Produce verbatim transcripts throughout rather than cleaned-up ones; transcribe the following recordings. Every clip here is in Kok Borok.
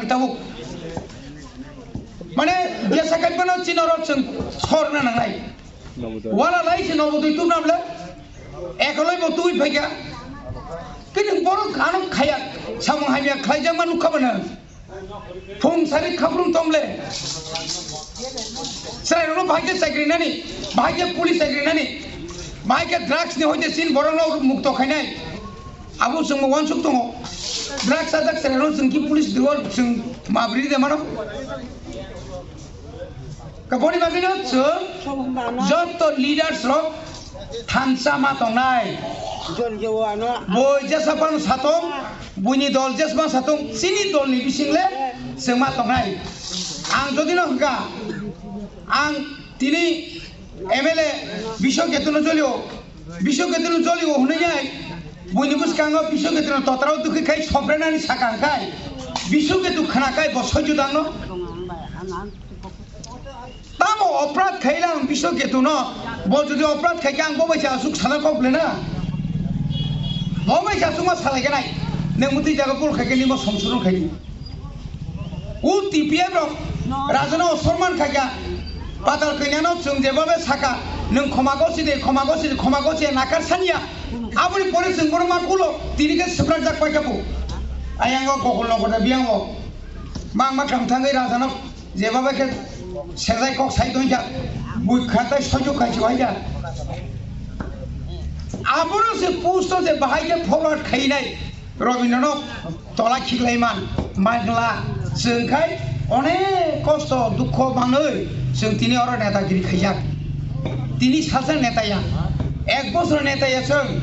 Tabuk. Mane, jesa kai pano chino rok chwng sorna nangnai. Wala lai se nobo twi tubna ble. Ekoloi bo twi phaikha. Kini borok ano khaya. Samung hamya khlaijak ma nukha bana. Phung sari khaprung tomle. Chwrai rok bahai khe chakri nani. Bahai khe police chakri nani. Bahai khe drugs ni hoite sin borok no mukto khainai. Abo chwngbo uansuk tongo. Drugs sajak chwrairok chwng ki police duo chwng mabri de mano. Kaboni bagwino chwng joto leaders rok thansa ma tongnai. Boi jesa phano satong, buini dol jesa phano satong, chini dolni bisingle chwng ma tongnai. Ang jodi no hwnkha, ang tini M L A Biswa Ketuno jolio. Biswa Ketuno jolio hwnwi nai, buini bwskango Biswa Ketuno totrao dukhi khai soprenani saka hwnkhai, Biswa Ketu khna khai bo soijo dangno. Tamo oprad khaila ang Biswa Ketuno, bo jodi oprad khaikha ang bo bai se asuk sana kok lena. Bo bai se asuk ma salai khe nai, nang muti jaga pul khaikhe nimo somsoro khaidi. U T P F rok rajano sorman khaikha, patal kainyano chwng jebabe saka, nwng khoma gosi de, khoma gosi de, khoma gosi de, nakar sanya. Aboni pore chwng bono ma kulo, tini khe swprak jak paikha bo. Ayango gokol nokor da biyango. Mang ma kam thangwi rajano jebabe khe sejai kok sai tongkha, bui khatai soijo khaisi waikha. Abono se post o je bahai khe forward khainai. Robindranok tola khiklaiman, mangla, chwng khai onek kosto dukho manwi chwng tini oro netagiri khaijak. Tini sajak neta ya, ek bosor neta ya chwng.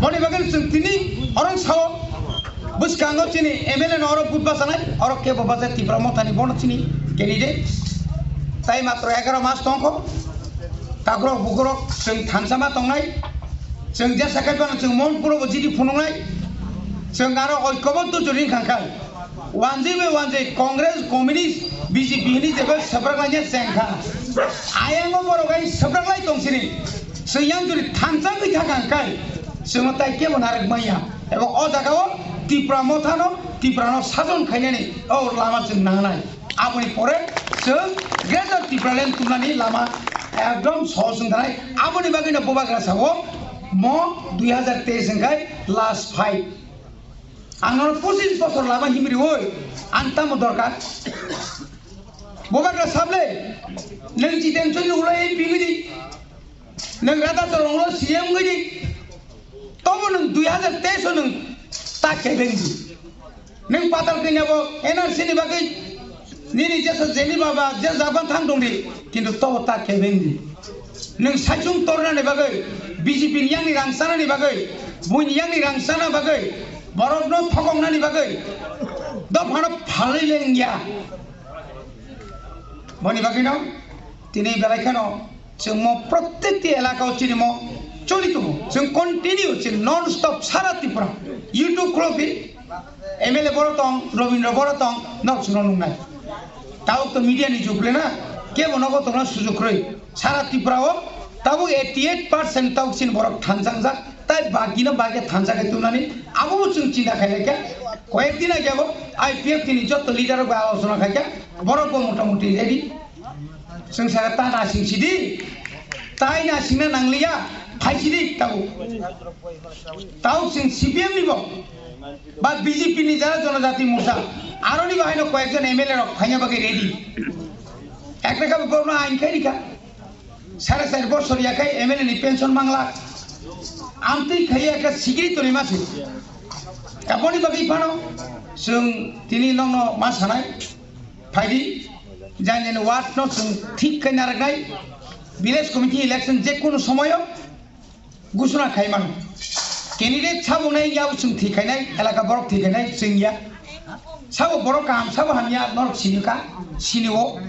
Boni bagwi chwng tini oro sao bwskango chini M L A no oro vote bachanai, oro kebo bachai Tipra Mothani bono chini candidate. Tai matro egaro mas tongkho, takrok bukrok chwng thansa ma tongnai. Chwng jesa khai phano chwng Monpuro bo chini phunuknai. Chwng aro oikoboddo jori wngkha kha. Wanjwi bai wanjwi Congress, Communist, B J P hwnwi jeba swprak laina chengkha. Ayango borok hai swprak lai tong sini. Chwng yang jori thansa wngwi thangkha hwnkhe chwngno tai kebo narwk manya. Ebo o jagao Tipra Mothano, Tiprano sajon khainani o lama chwng nangnai. Aboni pore chwng Greater Tipraland tubunani lama ekdom sohoj wng tanai. Aboni bagwino Bubagra sao mo dui hazar teis wngkhai last fight. Ang nono pochis bosor lama himri oi, ang tamo dorkar? Bubagra sable, nwng Jiten Chowdhury ulo M P wngwi di. Nwng Radha Charan ulo C M wngwi di, tobo nwng dui hazar teis o nwng ta kebeng di. Nwng patal kanya bo N R C ni bagwi nini jesa jeni baba je jaban thang tong di, kintu tobo ta kebeng di. Nwng saichung tornani bagwi, B J P ni yang ni rang chanani bagwi, buini yang ni rang chana bagwi, borok no thokong nani bagwi, dophano phalwi lengya. Boni bagwi no tini belai kheno Chwng mo protekti elaka o chini mo choli tongo. Chwng continue chini non stop sara Tripura YouTube khulok di. M L A boro tong, Robindra boro tong, nok chwngno nungnai. Tabuk to media ni jug le na, kebo nogo tongna sujug kwrwi. Sara Tripura o tabuk eighty eight percent tabuk chini borok thansangjak, tai bagino bagya thansa khai tongnani, abo bo chwng chinta khai laikha. Koyek din age abo I P F T ni jotto leader rok bai alochona khaikha, borok bo motamuti ready. Chwng saka ta nasing sidi, tai nasingna nangliya, phai sidi tabuk. Tabuk chwng C P M ni bo, ba B J P ni jara Jonojati Morcha, aroni bahaino koyekjon M L A rok phaina bagwi ready. Ekta khe borokno ain khai rikha, sare sari bosor yakhai M L A ni pension mangla, amtwi khai ekta sikiri toni masi. Aboni bagwi phano chwng tini nokno ma sanai. Phaidi, jani jani ward no chwng thik khe narwknai, village committee election je kunu somoyo gusuna khai mano. Candidate sabo nai ya chwng thik khainai, elaka borok thik khainai chwng ya. Sabo borok kaham, sabo hamya norok sini ka, sini o.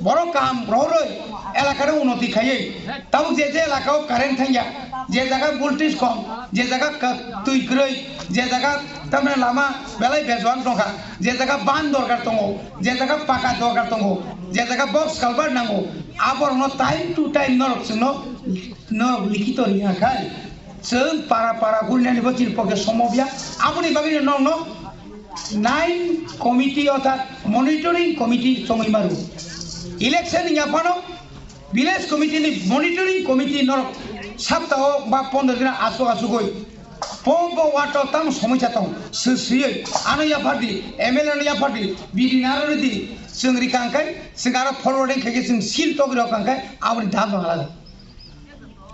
Borok kaham rohoroi elaka no unoti khaiwi. Tabuk je je elaka o current thangya, je jaga voltage kom, je jaga ka-, twi kwrwi, je jaga tamni lama belai bejuan tongkha, je jaga ban dorkar tongo, je jaga paka dorkar tongo, je jaga box culvert nango, aborokno time to time norok chwngno, norok likhito riya khai chwng para para gurinani bo chini poke somobya, aboni bagwino norokno nine committee orthat monitoring committee chongwi maru. Election ni yaphano village committee ni monitoring committee norok saptao ba pondro din asuk asugoi po po wato tam somoi chatong swi swiwi ano yaphardi M L A no yaphardi bidi narodi chwng rikang kai chwng aro forwarding khai chwng seal togri rok kang kai aboni dam dong alaga.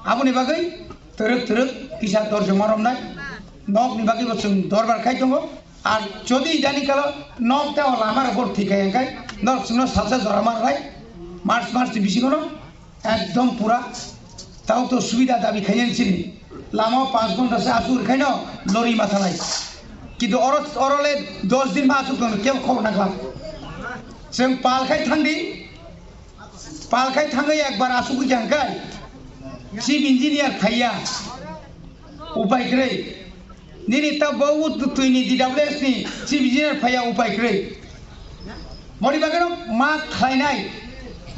Aboni bagwi twrwk twrwk kisa dorjoma romnai nokni bagwi bo chwng dorbar khai tongo. Ar jodi idani kalo nok tei o lama rok bo thik khai khai nok chwngno salsa jora mar rai March March ni bisingo no ekdom pura tao to subida dabi khainani chini lama o panch ghonta se asuk rikhaino lori mathanai. Kintu oro oro le dos din ma asuk tong kebo khobor nangla. Chwng pal khai thangdi. Palkhai thangwi ekbar asugwi khe hwnkhai chief engineer phaiya upai kwrwi. Nini ta bo twini D W S ni chief engineer phaiya upai kwrwi. Boni bagwino ma khlainai.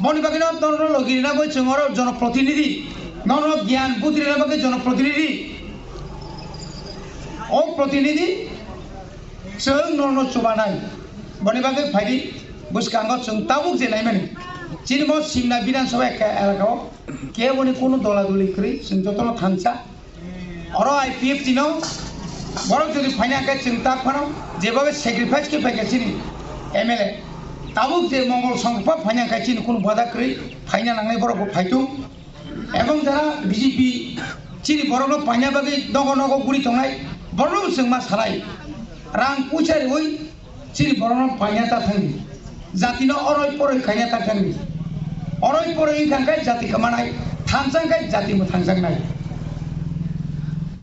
Boni bagwino norno logi rina bai chwng oro jonoprotinidhi. Norno gyan buddhi rina bagwi jonoprotinidhi. O protinidhi chwng norno chubanai. Boni bagwi phaidi bwskango chwng tabuk je naimani. Chini bo Simna Bidhan Sabha ekka elaka o keboni kunu dola doli kwrwi chwng jotono thansa. Oro I P F T no borok jodi phaina khe chwng tak phano jeba khe sacrifice khe phaikha chini M L A. Tabuk je Mongol Songkha phaina khe chini kunu bada kwrwi phaina nangnai borok bo phaitung. Ebong jara B J P chini borokno paina bagwi nogo nogo guri tongnai borokno chwng ma salai. Rang puisa riwi chini borokno paina ta thangdi. Jatino oroi poroi khaina ta thangdi. Oroi poroi wngkha khe jati kwmanai, thansa khe jati bo thangjaknai.